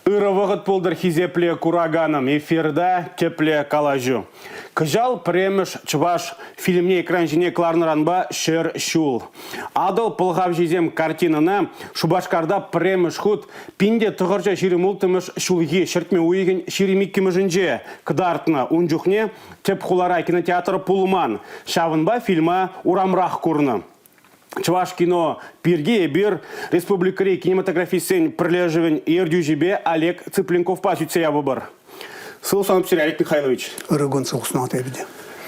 Ырӑ вӑхӑт пултӑр хисеплӗ кураканӑм. Эфирта тӗплӗ калаҫу. Кӑҫал пӗрремӗш чӑваш фильмне экран ҫине кӑларнӑранпа 100 ҫул. Атӑл пӑлхавҫисем картинӑна Шупашкарта пӗрремӗш хут 1926-мӗш ҫулхи ҫӗртме уйӑхӗн 22-мӗшӗнче кӑтартнӑ. Ун чухне тӗп хулара кинотеатр пулман. Ҫавӑнпа фильма урамрах курнӑ. Чӑваш кино пирки эпир республикӑри кинематографистсен пӗрлешӗвӗн ертӳҫипе Олег Цыпленковпа сӳтсе явӑпӑр. Сывлӑх сире, Олег Михайлович. Ырӑ кун сывлӑх эпӗ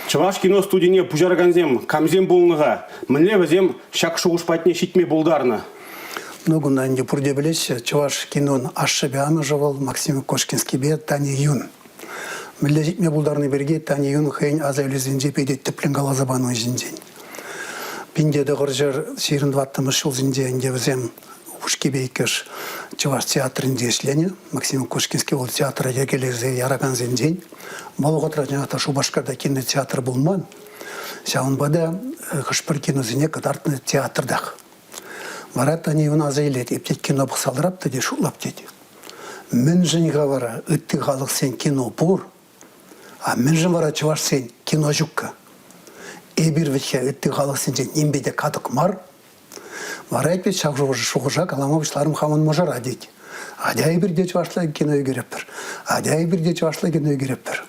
Чӑваш кино студине пуҫаракансем камсем пулнӑ-ха? Мӗнле вӗсем ҫак шухӑш патне ҫитме пултарнӑ? Ну, кунта ӗнтӗ пурте пӗлеҫҫӗ, чӑваш кинон ашшӗпе амӑшӗ вӑл Максим Кошкинскипе Таня Юн. Мӗнле ҫитме пултарни пирки Таня Юн хӑйӗн аса илӳсенче питӗ тӗплӗн каласа панӑ ҫинчен. 1924 ҫулсенче ӗнтӗ вӗсем упӑшкипе иккӗш Чӑваш театрӗнче ӗҫленӗ. Максим Кошкинский вӑл театра йӗркелесе яракансенчен. Вӑл вӑхӑтра чӑнах та Шупашкарта кинотеатр пулман. Ҫавӑнпа та хӑш-пӗр киносене кӑтартнӑ театртах. Вара Таня Ивановна аса илет, эп тет кино пӑхса ларап та тет, шутлап тет. Мӗншӗн-ха вара ытти халӑхсен кино пур, а мӗншӗн вара чӑвашсен кино ҫуккӑ? Эпир вӗт-ха ытти халӑхсенчен нимпе те катӑк мар. Вара эпир ҫав шухӑша калама пуҫларӑм хамӑн мӑшӑра тет. Атя эпир те чӑвашла кино ӳкерӗпӗр. Атя эпир те чӑвашла кино ӳкерӗпӗр.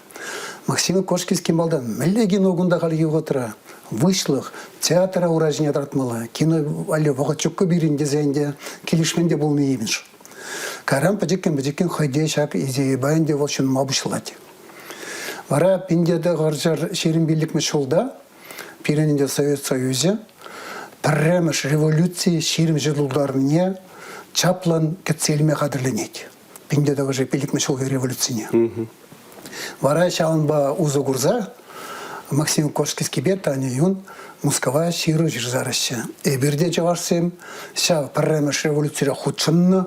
Максим Кошкинский малтан мӗнле кино кунта хальхи вӑхӑтра? Выҫлӑх, театра ура ҫине тӑратмалла, кино валли вӑхӑт ҫуккӑ пирӗн тесе ӗнтӗ килӗшмен те пулнӑ имӗш. Кайран пӗчӗккӗн-пӗчӗккӗн хӑй те ҫак идейӑпа ӗнтӗ вӑл ҫунма пуҫлать. Вара 1925 ҫулта пирӗн ӗнтӗ Совет Союзӗ пӗрремӗш революци 20 ҫул тултарнине чаплӑн кӗтсе илме хатӗрленет. 1905 ҫулхи революцине. Вара ҫавӑнпа усӑ курса Максим Кошкинскипе Таня Юн Мускава ҫыру ҫырсараҫҫӗ. Эпир те чӑвашсем ҫав пӗрремӗш революцире хутшӑннӑ.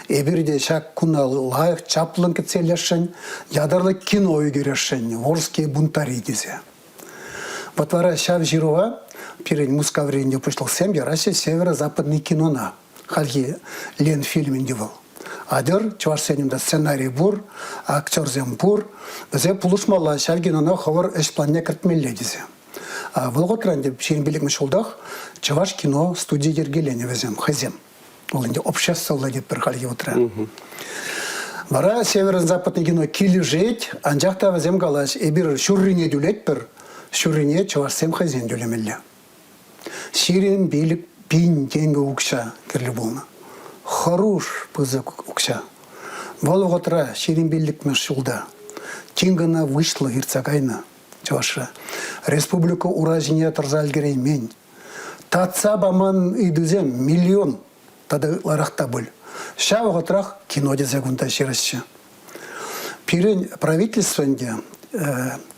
Эпир те ҫак куна лайӑх чаплӑн кӗтсе илесшӗн, ятарлӑ кино ӳкересшӗн, Волжские бунтари тесе. Вот вара ҫав ҫырӑва пирӗн Мускаври ӗнтӗ пуҫлӑхсем яраҫҫӗ северо-западный кинона. Хальхи Ленфильм ӗнтӗ вӑл. Атьӑр, чӑвашсен унта сценари пур, актерсем пур. Вӗсем пулӑшмалла, ҫав кинона хӑвӑр ӗҫ планне кӗртмелле тесе. Вӑл вӑхӑтра ӗнтӗ 25-мӗш ҫултах Чӑваш кино студи йӗркеленӗ вӗсем хӑйсем. Вӑл ӗнтӗ обществӑлла тетпӗр хальхи вӑхӑтра. Вара Северо-Западный кино килӗшет, анчах та вӗсем калаҫ, эпир ҫуррине тӳлетпӗр, ҫуррине чӑвашсем хӑйсен тӳлемелле. 25 пин тенкӗ укҫа кирлӗ пулнӑ. Хӑруш пысӑк укҫа. Вӑл вӑхӑтра 25-мӗш ҫулта тин кӑна выҫлӑх иртсе кайнӑ Чӑвашра. Республика ура ҫине тӑрса ӗлкӗреймен. Татса паман ыйтусем миллион тата ытларах та пуль. Ҫав вӑхӑтрах кино тесе кунта ҫыраҫҫӗ. Пирӗн правительство ӗнтӗ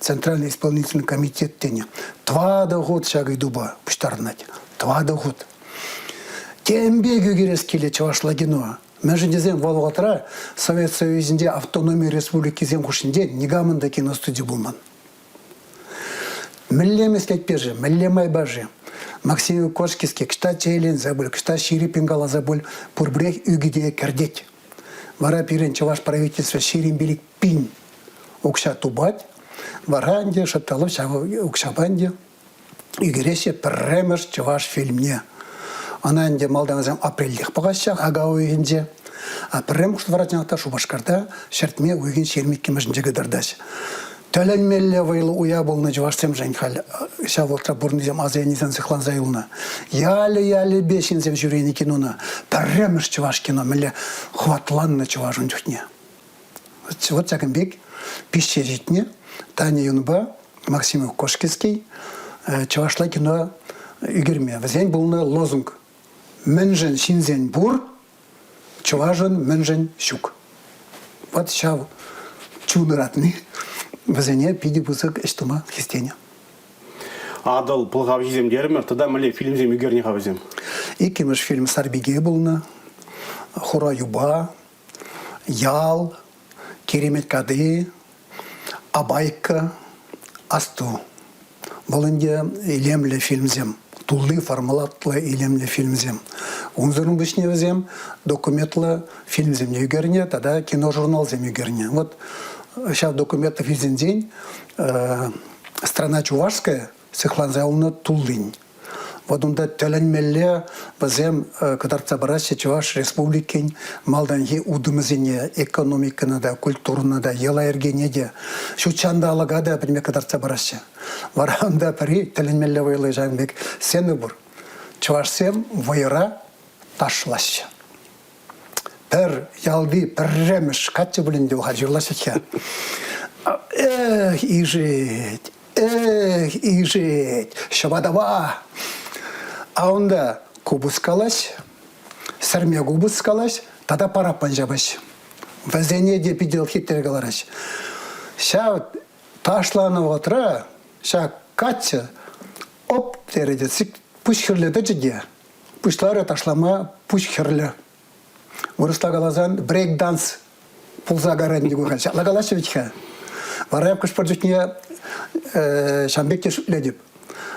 Центральный исполнительный комитет тенӗ тӑватӑ хут ҫак ыйтупа пуҫтарӑнать. Тӑватӑ хут. Тем пек ӳкерес килет чӑвашла кино. Мӗншӗн тесен вӑл вӑхӑтра Совет Союзӗнче автономи республикисем хушшинче никамӑн та киностуди пулман. Мӗнле меслетпе-ши, мӗнле майпа-ши Максим Кошкинский кӑҫта чееленсе пуль, кӑҫта ҫирӗппӗн каласа пуль, пурпӗрех ӳкӗте кӗртет. Вара пирӗн чӑваш правительство 25 пин укҫа тупать. Вара ӗнтӗ Шӑпталов ҫав укҫапа ӗнтӗ ӳкереҫҫӗ пӗрремӗш чӑваш фильмне. Ӑна ӗнтӗ малтанхисем апрельтех пӑхаҫҫӗ, ака уйӑхӗнче. А пӗрремӗш вара чӑнах та Шупашкарта ҫӗртме уйӑхӗн 22-мӗшӗнче кӑтартаҫҫӗ. Тӗлӗнмелле вӑйлӑ уяв пулнӑ чӑвашсемшӗн халь ҫав вӑхӑтра пурӑннисем аса илнисем сыхланса юлнӑ. Ялӗ-ялӗпе ҫынсем ҫӳренӗ кинона. Пӗрремӗш чӑваш кино мӗнле хӑватланнӑ чӑваш ун чухне. Вот ҫакӑн пек пиҫсе ҫитнӗ Таня Юнпа Максим Кошкинский чӑвашла кино ӳкерме. Вӗсен пулнӑ лозунг «Мӗншӗн ҫынсен пур, чӑвашӑн мӗншӗн ҫук». Вот ҫав чун ыратни вӗсене питӗ пысӑк ӗҫ тума хистенӗ. Атӑл пӑлхавҫисем терӗмӗр. Тата мӗнле фильмсем ӳкернӗ-ха вӗсем? Иккӗмӗш фильм «Сарпике» пулнӑ, «Хура юпа», «Ял», «Киремет кати», «Апайка», «Асту». Вӑл ӗнтӗ илемлӗ фильмсем, тулли форматлӑ илемлӗ фильмсем. Унсӑрӑн пуҫне вӗсем документлӑ фильмсем те ӳкернӗ тата киножурналсем ӳкернӗ. Вот ҫав документлӑ фильмсенчен «Страна чувашская» сыхланса юлнӑ туллин. Вот унта тӗлӗнмелле вӗсем кӑтартса параҫҫӗ Чӑваш Республикин малтанхи утӑмӗсене, экономикӑна та, культурӑна та, йӑла-йӗркене те, ҫут ҫанталӑка та пӗтӗмпех кӑтартса параҫҫӗ. Вара унта пӗри тӗлӗнмелле вӑйлӑ ҫавӑн пек сцена пур. Чӑвашсем вӑйӑра ташлаҫҫӗ. Пӗр ялти пӗрремӗш каччӑ пулин те халь юрлаҫҫӗ-ха. Эх, ишет, Эх, ишет, ҫӑпатапа. А унта купӑс калаҫ, сӗрме купӑс калаҫ тата параппан ҫапаҫ. Вӗсене те питӗ хитре калараҫ. Ҫав ташланӑ вӑхӑтра ҫак каччӑ оп терӗ те пуҫ хӗрлӗ тӑчӗ те пуҫларӗ ташлама пуҫ хӗрлӗ. Вырӑсла каласан брейк-данс пулса карать ӗнтӗ Ҫапла калаҫҫӗ вӗт-ха. Вара эп хӑш-пӗр чухне ҫавӑн пек те шӳтлетӗп.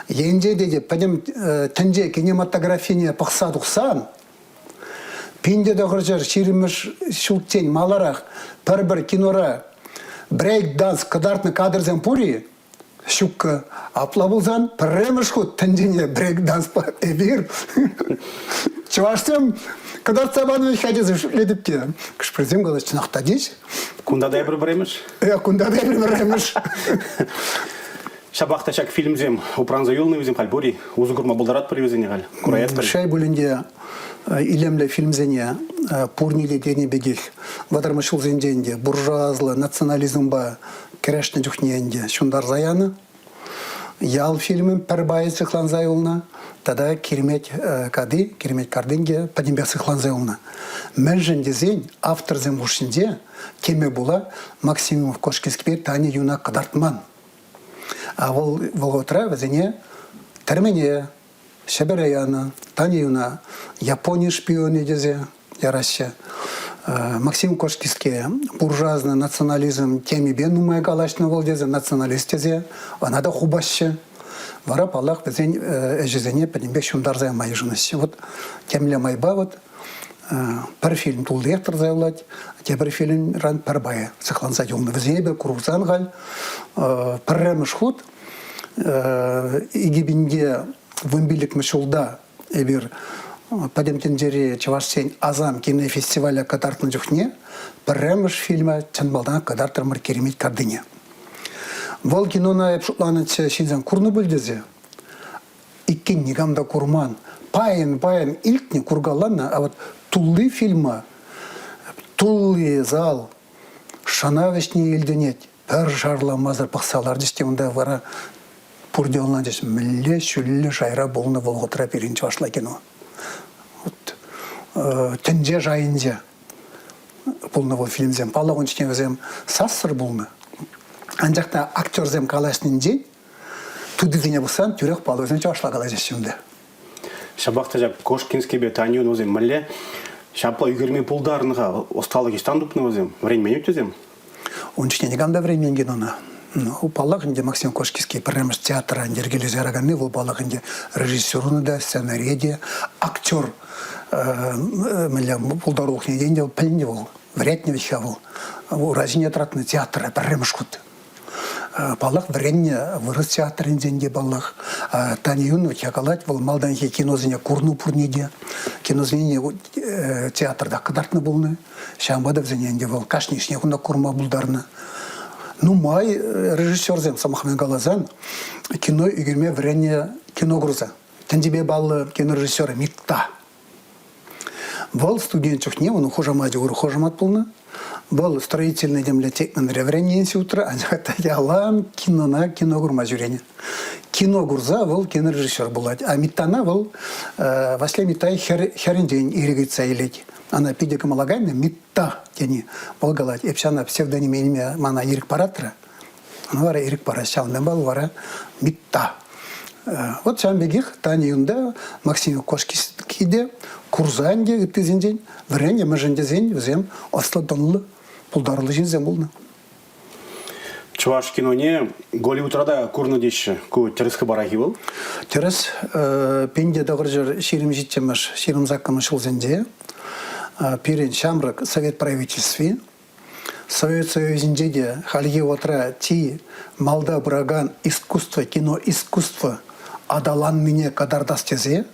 Енче те пӗтӗм тӗнче кинематографине пӑхса тухсан 1920-мӗш ҫулччен маларах пӗр-пӗр кинора брейк-данс кӑтартнӑ кадрсем пур-и? Ҫуккӑ. Апла пулсан пӗрремӗш хут тӗнчене брейк-данспа эпир чӑвашсем кӑтартса панӑ вӗт-ха тесе шӳтлетӗп те. Кӑшпӗрсем калаҫ, чӑнах та теҫ. Кунта та эпир пӗрремӗш. Кунта та эпир пӗрремӗш. Ҫапах та ҫак фильмсем упранса юлнӑ вӗсем халь пур-и? Усӑ курма пултаратпӑр-и вӗсене халь? Кураятпӑр-и? Шел пулин те, илемлӗ фильмсене пурне те тенӗ пекех вӑтӑрмӗш ҫулсенче ӗнтӗ буржуазлӑ национализмпа кӗрешнӗ чухне ӗнтӗ ҫунтарса янӑ. Ял фильмӗн пӗр пайӗ сыхланса юлнӑ тата Кирмет кати, Кирмет картинки пӗтӗмпех сыхланса юлнӑ. Мӗншӗн тесен авторсем хушшинче теме пула Максимов Кошкинскипе Таня Юна кӑтартман. А вӑл вӑхӑтра вӗсене тӗрмене Ҫӗпӗре янӑ, Таня Юна Япони шпионӗ тесе яраҫҫӗ. Максим Кошкинский буржуазный национализм темипе нумай калаҫнӑ вӑл тесе, националист тесе, ӑна та хупаҫҫӗ. Вара, паллах, вӗсен ӗҫӗсене пӗтӗмпех ҫунтарса яма йышӑнаҫҫӗ. Вот темле майпа вот пӗр фильм туллиех тӑрса юлать, тепӗр фильмран пӗр пайӗ сыхланса юлнӑ. Вӗсене эпир курсан халь пӗрремӗш хут 2015 ҫулта эпир Пӗтӗм тӗнчери чӑвашсен Асам кинофестивале кӑтартнӑ чухне пӗрремӗш фильма чӑн малтанах кӑтартрӑмӑр Киремет картине. Вӑл кинона эп шутланӑччӗ ҫынсем курнӑ пуль тесе. Иккен никам та курман. Пайӑн-пайӑн илтнӗ, куркаланнӑ, а вот тулли фильма, тулли зал шӑна вӗҫне илтӗнет. Пӗр шарламасӑр пӑхса ларчӗҫ те унта вара пурте ӑнланчӗҫ, мӗнле ҫӳллӗ шайра пулнӑ вӑл вӑхӑтра пирӗн чӑвашла кино. Вот, тӗнче шайӗнче пулнӑ вӑл фильмсем. Паллах, ун чухне вӗсем сассӑр пулнӑ. Анчах та актерсем калаҫнинчен тутисене пӑхсан тӳрех паллӑ вӗсем чӑвашла калаҫаҫҫӗ унта. Ҫапах та ҫак Кошкинскипе Танюн вӗсем мӗнле ҫапла ӳкерме пултарнӑ-ха? Ӑсталӑх ӑҫтан тупнӑ вӗсем? Вӗренмен вӗт вӗсем? Ун чухне никам та вӗренмен кинона. Ну, паллах ӗнтӗ, Максим Кошкинский пӗрремӗш театра йӗркелесе яраканни вӑл паллах ӗнтӗ режиссерӑн та, сценари те, актер мӗнле пултарулӑхне те ӗнтӗ пӗлнӗ вӑл, вӗретнӗ вӗт-ха вӑл. Ура ҫине тӑратнӑ театра пӗрремӗш хут. Паллах, вӗреннӗ вырӑс театрӗнчен те паллах. Таня Юнова калать, вӑл малтанхи киносене курнӑ пурне те. Киносене театрта кӑтартнӑ пулнӑ. Ҫавӑнпа та вӗсене ӗнтӗ вӑл кашни ӗҫне кунта курма пултарнӑ. Нумай режиссерсем, сӑмахран каласан, кино ӳкерме вӗреннӗ кино курса. Тӗнчипе паллӑ кинорежиссер Митта. Вӑл студент чухне унӑн хушамачӗ урӑх хушамат пулнӑ. Вӑл строительный темле технӑнре вӗреннӗ институтра, анчах та ялан кинона кино курма ҫӳренӗ. Кино курса вӑл кинорежиссер пулать. А Миттана вӑл Ваҫлей Миттай хӗрӗнчен ирӗк ыйтса илет. Ӑна питӗ кӑмӑла кайнӑ Митта тени. Вӑл калать, эп ҫана псевдоним илме мана ирӗк паратра. Ӑна вара ирӗк парать. Ҫавӑнтанпа вӑл вара Митта. Вот ҫавӑн пекех Таня Юнда, Максим Кошкинский те курса ӗнтӗ ыттисенчен вӗреннӗ, мӗншӗн тесен вӗсем ӑслӑ-тӑнлӑ, пултаруллӑ ҫынсем пулнӑ. Чӑваш киноне Голливудра та курнӑ теҫҫӗ. Ку тӗрӗс хыпарах-и вӑл? Тӗрӗс. 1927-мӗш, 28-мӗш ҫулсенче пирӗн ҫамрӑк совет правительстви Совет Союзӗнче те хальхи вӑхӑтра чи малта пыракан искусство, киноискусство аталаннине кӑтартас тесе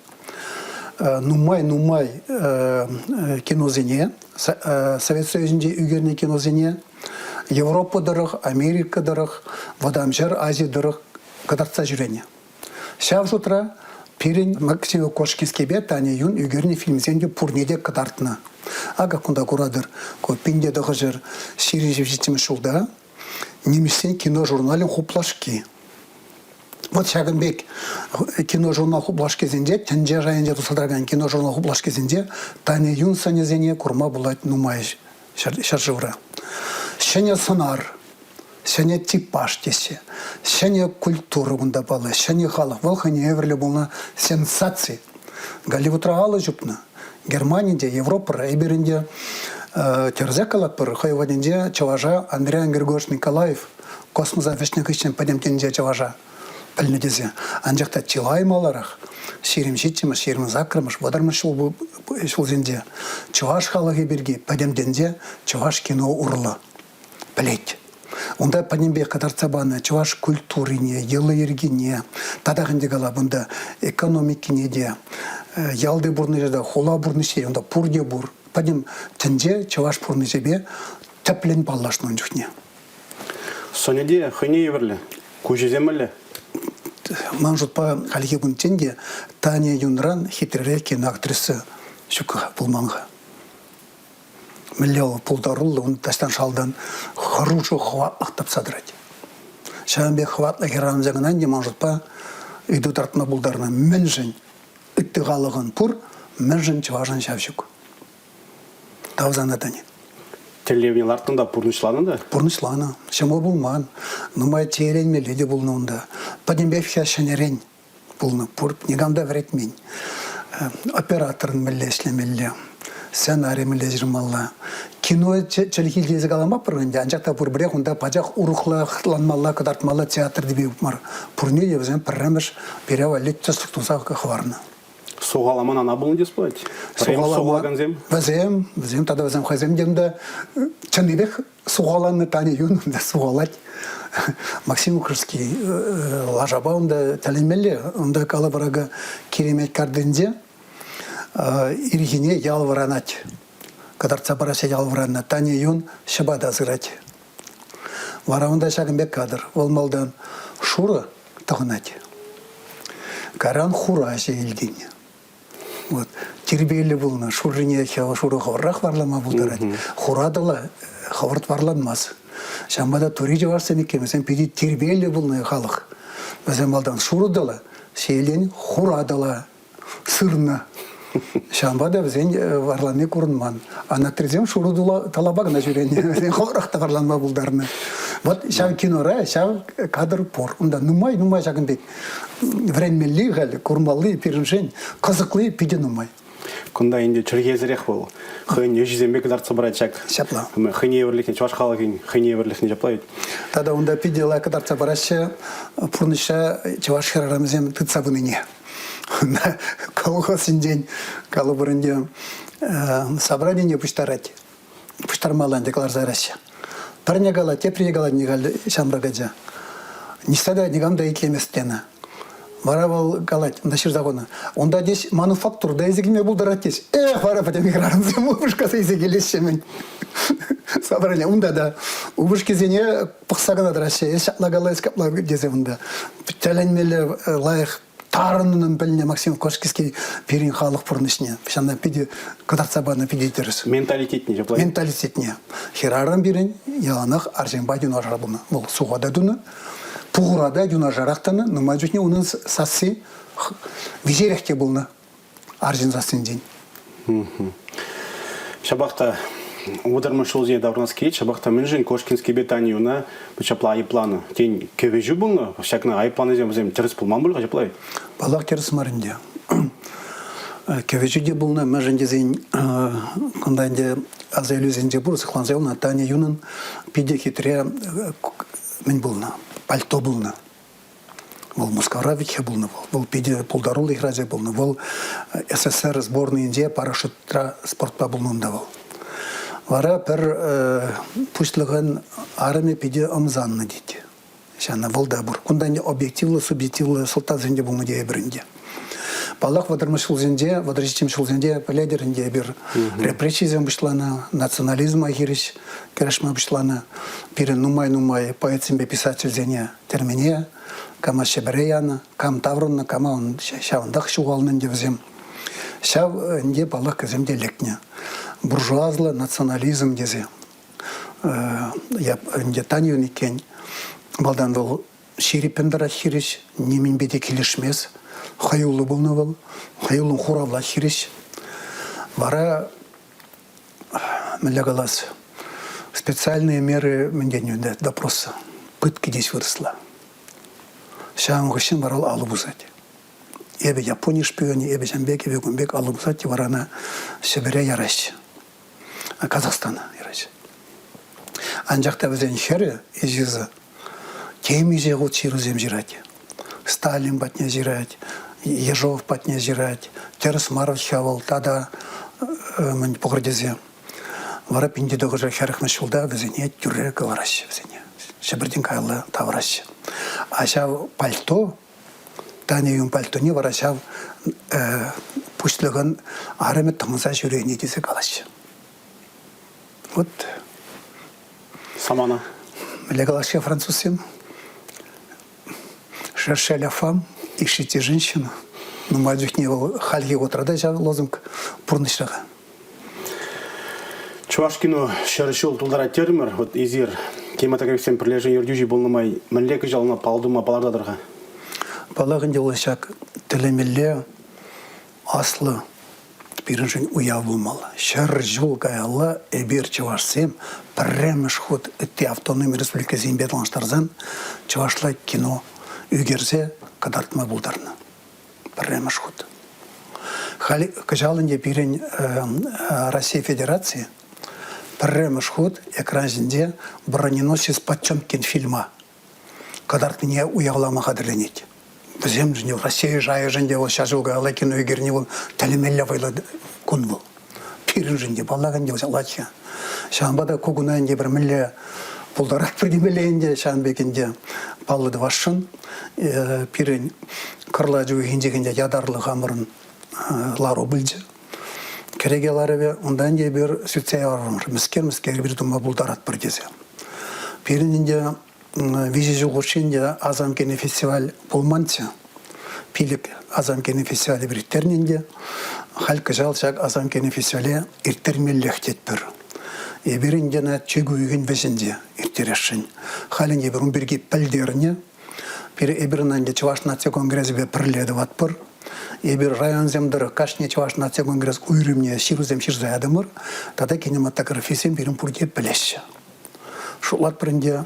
нумай-нумай киносене, Совет Союзӗнче ӳкернӗ киносене Европа тӑрӑх, Америка тӑрӑх, Вӑтамҫӗр Ази тӑрӑх кӑтартса ҫӳренӗ. Ҫав шутра пирӗн Максим Кошкинскийпе Таня Юн ӳкернӗ фильмсем те пурне те кӑтартнӑ. Акӑ кунта куратӑр, ку 1927 ҫулта нимӗҫсен киножурналӗн хуплашки. Вот ҫакӑн пек киножурнал хуплашкисенче, тӗнче шайӗнче туса тӑракан киножурнал хуплашкисенче Таня Юн сӑнӗсене курма пулать нумай ҫӗршывра. Ҫӗнӗ сӑнар, ҫӗнӗ типаж теҫҫӗ. Ҫӗнӗ культура кунта паллӑ, ҫӗнӗ халӑх. Вӑл хӑйне евӗрлӗ пулнӑ сенсаци. Голливудра алӑ ҫупнӑ. Германиде, Европӑра эпир ӗнтӗ тӗрӗсех калатпӑр, хӑй вӑхӑтӗнче чӑваша Андриян Григорьевич Николаев космоса вӗҫнӗ хыҫҫӑн пӗтӗм тӗнче чӑваша пӗлнӗ тесе. Анчах та чылай маларах, 27-мӗш, 28-мӗш, 30-мӗш ҫулсенче чӑваш халӑхӗ пирки пӗтӗм тӗнче чӑваш кино урлӑ пӗлет. Унта пӗтӗмпех кӑтартса панӑ чӑваш культурине, йӑли-йӗркине, татах ӗнтӗ калап, унта экономикине те, ялти пурнӑҫа та, хула пурнӑҫне унта пурте пур. Пӗтӗм тӗнче чӑваш пурнӑҫӗпе тӗплӗн паллашнӑ ун чухне. Сӑнӗ те хӑйне евӗрлӗ, куҫӗсем мӗнле? Ман шутпа, хальхи кунччен те Таня Юнран хитререх киноактриса ҫук пулман-ха. Мӗнле вӑл пултаруллӑ, ун таҫтан шалтан хӑрушӑ хӑватлӑх тапса тӑрать. Ҫавӑн пек хӑватлӑ хӗрарӑмсем кӑна ӗнтӗ ман шутпа ыйту тӑратма пултарнӑ. Мӗншӗн ытти халӑхӑн пур, мӗншӗн чӑвашӑн ҫав ҫук? Тав сана, Таня. Тӗллевне лартнӑ та пурнӑҫланӑ та? Пурнӑҫланӑ. Ҫӑмӑл пулман. Нумай чееленмелле те пулнӑ унта. Пӗтӗмпех ҫӗнӗрен пулнӑ. Пур никам та вӗрентмен. Операторӑн мӗнле ӗҫлемелле, сценари мӗнле ҫырмалла. Кино чӗлхи тесе каламастпӑр ӗнтӗ, анчах та пурпӗрех унта пачах урӑхла хӑтланмалла, кӑтартмалла театр типе мар. Пурне те вӗсем пӗрремӗш пире валли тӗслӗх туса хӑварнӑ. Сухаламан ана пулнӑ тес пулать. Сухалакансем? Вӗсем, вӗсем тата вӗсем хӑйсем те унта чӑннипех сухаланнӑ Таня Юн унта сухалать. Максим Укрский лашапа унта тӗлӗнмелле. Унта калӑпӑр Киремет картинче ирхине ял вӑранать. Кӑтартса параҫҫӗ ял вӑраннӑ. Таня Юн ҫӑпата сырать. Вара унта ҫакӑн пек кадр. Вӑл малтан шурӑ тӑхӑнать. Кайран хура ҫиелтен. Вот. Тирпейлӗ пулнӑ. Шуррине шурӑ хӑвӑртрах варлама пултарать. Хура тӑла хӑвӑрт варланмасть. Ҫавӑнпа та тури чӑвашсем иккен вӗсем питӗ тирпейлӗ пулнӑ халӑх. Вӗсем малтан шурӑ тӑла, ҫиелтен хура тӑла сырнӑ. Ҫавӑнпа та вӗсен варланни курӑнман. Анатрисем шурӑ талапа кӑна ҫӳренӗ. Вӗсем хӑвӑрах та варланма пултарнӑ. Вот ҫав кинора ҫав кадр пур. Унта нумай-нумай ҫакӑн пек вӗренмелли халь, курмалли пирӗншӗн кӑсӑкли питӗ нумай. Кунта ӗнтӗ чӗлхесӗрех вӑл. Хӑйӗн ӗҫӗсемпе кӑтартса парать ҫак. Ҫапла. Хӑйне евӗрлӗхне, чӑваш халӑхӗн хӑйне евӗрлӗхне ҫапла ведь. Тата унта питӗ лайӑх кӑтартса параҫҫӗ пурнӑҫра чӑваш хӗрарӑмӗсем тытса пынине. Колхозсенчен, калӑпӑр ӗнтӗ, собранине пуҫтарать. Пуҫтармалла ӗнтӗ кӑларса яраҫҫӗ. Пӗрне калать, теприне калать Николай ҫамрӑк ача. Ниҫта та никам та итлемест тенӗ. Вара вӑл калать, унта ҫырса хунӑ. Унта тес мануфактурда илсе килме пултарать тес. Эх, вара пӗтӗм хӗрарӑмсем упӑшкаса илсе килеҫҫӗ-мӗн. Собрание. Унта та упӑшкисене пӑхса кӑна тӑраҫҫӗ. Эс ҫапла кала, эс капла тесе унта. Тӗлӗнмелле лайӑх тарӑннӑн пӗлнӗ Максим Кошкинский пирӗн халӑх пурнӑҫне. Ҫавна питӗ кӑтартса панӑ питӗ тӗрӗс. Менталитетне ҫапла. Менталитетне. Хӗрарӑм пирӗн яланах арҫынпа юнашар пулнӑ. Вӑл суха та тунӑ, пухура та юнашарах тӑнӑ. Нумай чухне унӑн сасси виҫерех те пулнӑ арҫын сассинчен. Ҫапах та. Вӑтӑрмӗш ҫулсене таврӑнас килет, ҫапах та мӗншӗн Кошкинскипе Таньӑна ҫапла айӑпланӑ? Тен, кӗвӗҫӳ пулнӑ? Ҫакна айӑпланисем вӗсем тӗрӗс пулман пуль-ха ҫапла-и? Паллах, тӗрӗс мар ӗнтӗ. Кӗвӗҫӳ те пулнӑ, мӗншӗн тесен кунта ӗнтӗ аса илӳсенче пур, сыхланса юлнӑ Таня Юнӑн питӗ хитре мӗн пулнӑ, пальто пулнӑ. Вӑл Мускавра витхе пулнӑ вӑл. Вӑл питӗ пултаруллӑ хӗрача пулнӑ. Вӑл СССР сборнӑйӗнче парашютра спортпа пулнӑ унта вӑл. Вара пӗр пуҫлӑхӑн арӑмӗ питӗ ӑмсаннӑ тет. Ҫавна вӑл та пур. Кунта ӗнтӗ объективлӑ, субъективлӑ сӑлтавсем те пулнӑ тейӗпӗр ӗнтӗ. Паллах, вӑтӑрмӗш ҫулсенче, 37 ҫулсенче пӗлетӗр ӗнтӗ эпир репрессисем пуҫланӑ, национализма хирӗҫ кӗрешме пуҫланӑ. Пирӗн нумай-нумай поэтсемпе писательсене тӗрмене, кама Ҫӗпӗре янӑ, кам таврӑннӑ, кама ҫавӑнтах ҫухалнӑ ӗнтӗ вӗсем. Ҫав ӗнтӗ, паллах, вӗсем те лекнӗ. Буржуазлӑ национализм тесе ӗнтӗ Танюн иккен. Малтан вӑл ҫирӗппӗн тӑрать хирӗҫ, нимӗнпе те килӗшмест. Хӑюллӑ пулнӑ вӑл, хӑюллӑн хуравлать хирӗҫ. Вара мӗнле калас, специальные меры мӗн тенӗ допроса, пытки теҫ вырӑсла. Ҫавӑн хыҫҫӑн вара вӑл алӑ пусать. Эпӗ Япони шпионӗ, эпӗ ҫам пек, эпӗ кун пек алӑ пусать те вара ӑна Ҫӗпӗре яраҫҫӗ. Казахстана яраҫҫӗ. Анчах та вӗсен хӗрӗ Изиза темиҫе хут ҫырусем ҫырать. Сталин патне ҫырать, Ежов патне ҫырать, тӗрӗс мар ҫав вӑл тата мӗн пӑхӑр тесе. Вара 1940 ҫулта вӗсене тӳрре кӑлараҫҫӗ вӗсене. Ҫӗпӗртен каялла тавӑраҫҫӗ. А ҫав пальто, Таня Юн пальтоне вара ҫав пуҫлӑхӑн арӑмӗ тӑхӑнса ҫӳренӗ тесе калаҫҫӗ. Вот Самана. Мӗнле калаҫҫӗ французсем? Cherchez la femme, ищите женщину. Нумай чухне вӑл хальхи вӑхӑтра та ҫав лозунг пурнӑҫра. Чӑваш кино 100 ҫул тултарать терӗмӗр. Вот эсир кинематографистсен пӗрлешӗвӗн ертӳҫи пулнӑ май мӗнле кӑҫал ӑна паллӑ тума палӑртатӑр-ха? Паллах ӗнтӗ вӑл ҫак тӗлӗнмелле аслӑ пирӗншӗн уяв пулмалла. 100 ҫул каялла эпир, чӑвашсем, пӗрремӗш хут ытти автономи республикисемпе танлаштарсан чӑвашла кино ӳкерсе кӑтартма пултарнӑ. Пӗрремӗш хут. Халь кӑҫал ӗнтӗ пирӗн Россия Федерацийӗ пӗрремӗш хут экран ҫинче «Броненосец Потемкин» фильма кӑтартнине уявлама хатӗрленет. Вӗсемшӗн те, Россия шайӗшӗн те вӑл ҫав ҫул каялла кино ӳкерни вӑл тӗлӗнмелле вӑйлӑ кун вӑл. Пирӗншӗн те, паллах ӗнтӗ, ҫаплаччӗ. Ҫавӑнпа та ку куна ӗнтӗ пӗр мӗнле пултаратпӑр темелле ӗнтӗ, ҫавӑн пек ӗнтӗ паллӑ тӑвасшӑн. Пирӗн кӑрлач уйӑхӗнчех ӗнтӗ ятарлӑ хамӑрӑн лару пулчӗ. Кӗреке ларӑвӗ унта ӗнтӗ эпир сӳтсе яврӑмӑр. Мӗскер-мӗскер эпир тума пултаратпӑр тесе. Пирӗн ӗнтӗ 3 ҫул хушши ӗнтӗ Асам кӗнӗ фестиваль пулманччӗ. Пилӗк Асам кӗнӗ фестивале ирттернӗ ӗнтӗ. Халь кӑҫал ҫак Асам кӗнӗ фестивале ирттермеллех тетпӗр. Эпир ӗнтӗ ӑна чӳк уйӑхӗн вӗҫӗнче ирттересшӗн. Халь ӗнтӗ эпир ун пирки пӗлтернӗ. Пире эпир ӑна ӗнтӗ Чӑваш наци конгресӗпе пӗрле тӑватпӑр. Эпир районсем тӑрӑх кашни Чӑваш наци конгресс уйрӑмне ҫырусем ҫырса ятӑмӑр. Тата кинематографистсем пирӗн пурте пӗлеҫҫӗ. Шутлатпӑр ӗнтӗ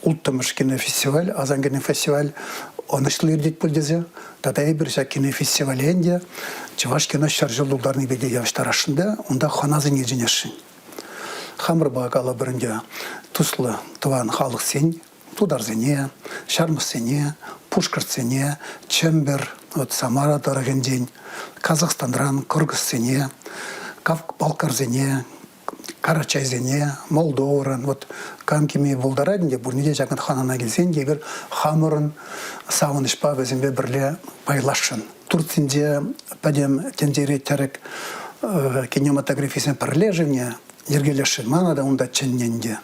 улттӑмӗш кинофестиваль, Асан кинофестиваль ӑнӑҫлӑ иртет пуль тесе. Тата эпир ҫак кинофестивале ӗнтӗ Чӑваш кино 100 ҫул тултарнипе те явӑҫтарасшӑн та унта хӑнасене чӗнесшӗн. Хамӑрпа калӑпӑр ӗнтӗ туслӑ тӑван халӑхсен тутарсене, ҫармӑссене, пушкӑртсене, Чӗмпӗр, вот Самара тӑрӑхӗнчен, Казахстанран кӑркӑссене, балкарсене, карачайсене, Молдовӑран, вот кам килме пултарать ӗнтӗ, пурне те ҫакӑн хӑнана килсен те эпир хамӑрӑн савӑнӑҫпа вӗсемпе пӗрле пайласшӑн. Турцинче пӗтӗм тӗнчери тӗрӗк кинематографисен пӗрлешӗвне йӗркелесшӗн. Мана та унта чӗннӗ ӗнтӗ.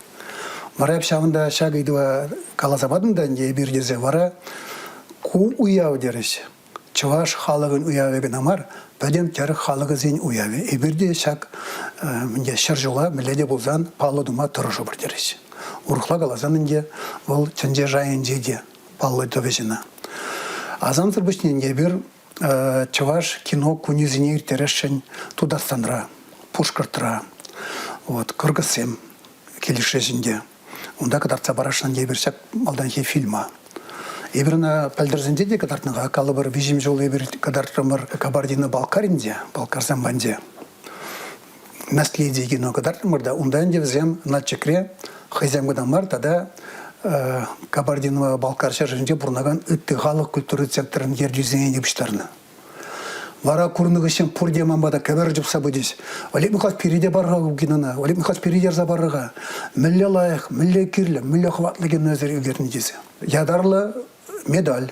Вара эп ҫавӑнта ҫак ыйтӑва каласа патӑм та ӗнтӗ эпир тесе вара ку уяв терӗҫ. Чӑваш халӑхӗн уявӗ кӑна мар, пӗтӗм тӗрӗк халӑхӗсен уявӗ. Эпир те ҫак мӗнле 100 ҫула мӗнле те пулсан паллӑ тума тӑрӑшӑпӑр терӗҫ. Урӑхла каласан ӗнтӗ вӑл тӗнче шайӗнче те паллӑ тӑвӗҫ ӑна. Асамсӑр пуҫне ӗнтӗ эпир чӑваш кино кунӗсене ирттересшӗн Тутарстанра, Пушкӑртра. Вот, кӑркӑссем килӗшрӗҫ ӗнтӗ. Унта кӑтартса парасшӑн эпир ҫак малтанхи фильма. Эпир ӑна пӗлтӗрсенче те кӑтартнӑ-ха. Калӑпӑр, виҫӗм ҫул эпир кӑтартрӑмӑр Кабардино-Балкаринче, Балкарсем патӗнче. «Наследие» кино кӑтартрӑмӑр та, унта ӗнтӗ вӗсем Нальчикре хӑйсем кӑна мар тата Кабардино-Балкар ҫӗршывӗнче пурӑнакан ытти халӑх культура центрӗн ертӳҫисене те пуҫтарнӑ. Вара курнӑ хыҫҫӑн пурте ман пата кӗвӗр чупса пычӗҫ. Олег Михайлович пире те пар-ха ку кинона, Олег Михайлович пире ярса пар-ха. Мӗнле лайӑх, мӗнле кирлӗ, мӗнле хӑватлӑ кино эсир ӳкернӗ тесе. Ятарлӑ медаль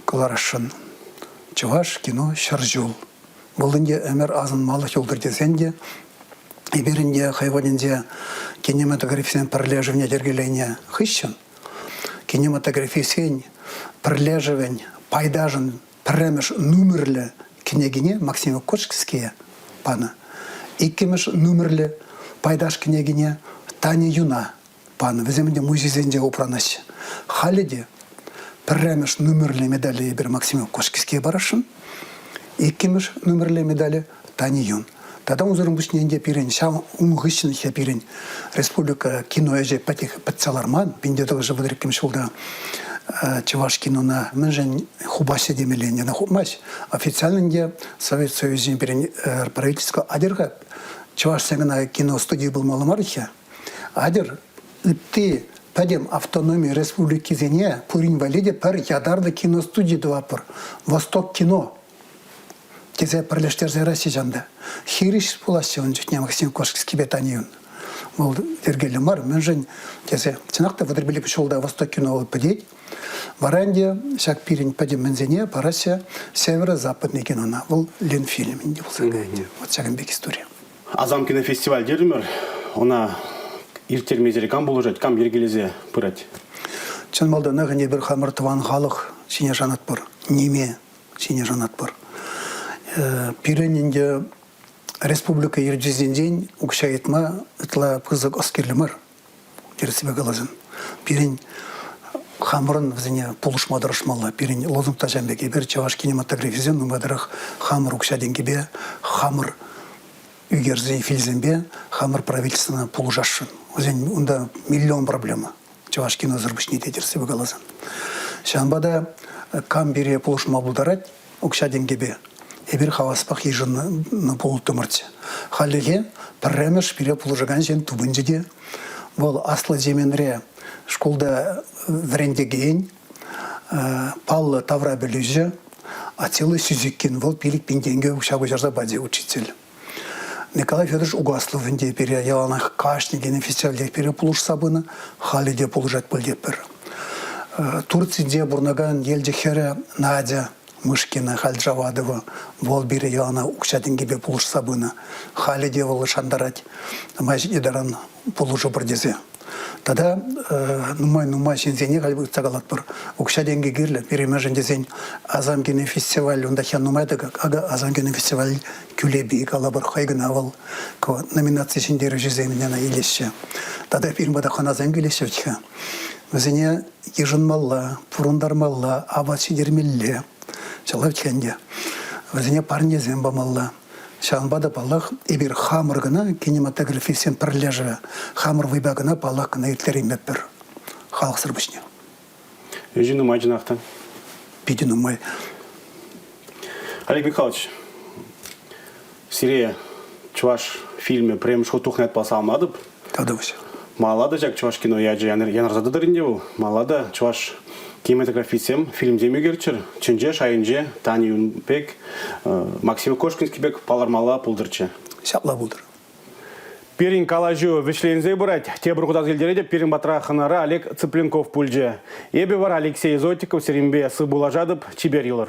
кӑларасшӑн. Чӑваш кино ҫӗршыв. Вӑл ӗнтӗ ӗмӗр асӑнмалӑх юлтӑр тесен те эпир ӗнтӗ хӑй вӑхӑтӗнче кинематографисен пӗрлешӗвне йӗркеленӗ хыҫҫӑн кинематографистсен пӗрлешӗвӗн пайташӗн пӗрремӗш номерлӗ кӗнекине Максим Кошкинские панӑ. Иккӗмӗш номерлӗ пайташ кӗнекине Таня Юна панӑ. Вӗсем ӗнтӗ музейсенче упранаҫҫӗ. Халӗ те пӗрремӗш номерлӗ медале эпир Максим Кошкинские парасшӑн. Иккӗмӗш номерлӗ медале Таня Юн. Тата унсӑрӑн пуҫне ӗнтӗ пирӗн ҫав ун хыҫҫӑнхи пирӗн республика кино ӗҫӗ пӗтсе ларман. 1932 ҫулта чӑваш кинона мӗншӗн хупаҫҫӗ темелле ӗнтӗ, ӑна хупмасть. Официально ӗнтӗ Совет Союзӗн пирӗн правительство атьӑр-ха чӑвашсен кӑна кино студийӗ пулмалла мар-ха. Атьӑр ытти пӗтӗм автономи республикисене пурин валли те пӗр ятарлӑ киностуди тӑватпӑр. Восток кино тесе пӗрлештерсе яраҫҫӗ ҫанта. Хирӗҫ пулаҫҫӗ ун чухне Максим Кошкинскипе Таниюн. Вӑл йӗркеллӗ мар, мӗншӗн тесе. Чӑнах та 35 ҫулта Восток кино вӑл пӗтет. Вара ӗнтӗ ҫак пирӗн пӗтӗм мӗнсене параҫҫӗ Северо-Западный кинона. Вӑл Ленфильм ӗнтӗ пулса каять. Вот ҫакӑн пек истори. Асам кинофестиваль терӗмӗр. Ӑна ирттермесӗр кам пулӑшать, кам йӗркелесе пырать? Чӑн малтанах ӗнтӗ эпир хамӑр тӑван халӑх ҫине шанатпӑр. Ниме ҫине шанатпӑр. Пирӗн ӗнтӗ республика ертӳҫисенчен укҫа ыйтма ытла пысӑк ӑс кирлӗ мар, тӗрӗссипе каласан. Пирӗн хамӑрӑн вӗсене пулӑшма тӑрӑшмалла. Пирӗн лозунг та ҫавӑн пек. Эпир чӑваш кинематографисем нумайтарах хамӑр укҫа-тенкӗпе, хамӑр ӳкерсе фильмсемпе хамӑр правительствӑна пулӑшасшӑн. Вӗсен унта миллион проблема. Чӑваш киносӑр пуҫне те тӗрӗссипе каласан. Ҫавӑнпа та кам пире пулӑшма пултарать укҫа-тенкӗпе, эпир хаваспах йышӑннӑ пулӑттӑмӑрччӗ. Хальлӗхе пӗрремӗш пире пулӑшакан ҫын тупӑнчӗ те. Вӑл Аслӑ Чеменре шкулта вӗрентекен, паллӑ таврапӗлӳҫӗ Атила Сюзикин. Вӑл 5000 тенкӗ укҫа куҫарса пачӗ учитель. Николай Федорович Угаслов ӗнтӗ пире яланах кашни кинофестивальтех пире пулӑшса пынӑ, халӗ те пулӑшать пуль тетпӗр. Турцинче пурӑнакан Елчӗк хӗрӗ Надя Мышкина, халь Джавадова, вӑл пире яланах укҫа-тенкӗпе пулӑшса пынӑ. Халӗ те вӑл шантарать, май ҫитнӗ таран пулӑшӑпӑр тесе. Тата нумай-нумай ҫынсене халь ыйтса калатпӑр. Укҫа-тенкӗ кирлӗ. Пире мӗншӗн тесен Асам кинофестиваль унта хӗр нумай тӑкак. Акӑ Асам кинофестиваль кӳлепи калӑпӑр хӑй кӑна вӑл номинаци ҫӗнтерӳҫӗсем ӑна илеҫҫӗ. Тата пирӗн пата хӑнасем килеҫҫӗ вӗт-ха. Вӗсене йышӑнмалла, пурӑнтармалла, апат ҫитермелле. Ҫапла вӗт-ха ӗнтӗ. Вӗсене парнесем памалла. Ҫавӑнпа та, паллах, эпир хамӑр кӑна кинематографистсен пӗрлешӗвӗ, хамӑр вӑйпа кӑна, паллах, кӑна ирттереймеппӗр халӑхсӑр пуҫне. Ӗҫӗ нумай чӑнах та. Питӗ нумай. Олег Михайлович, сире чӑваш фильмӗ пӗрремӗш хут тухнӑ ятпа саламлатӑп. Тавтапуҫ. Малалла та ҫак чӑваш кино ячӗ янӑраса тӑтӑр ӗнтӗ вӑл. Малалла та чӑваш кинематографистсем фильмсем ӳкерччӗр. Тӗнче шайӗнче Таня Юн пек, Максим Кошкинский пек палӑрмалла пултӑрччӗ. Ҫапла пултӑр. Пирӗн калаҫу вӗҫленсе пырать. Тепӗр хут аса илтеретӗп, пирӗн патра хӑнара Олег Цыпленков пулчӗ. Эпӗ вара Алексей Зотиков сирӗнпе сывпуллашатӑп. Чипер юлӑр.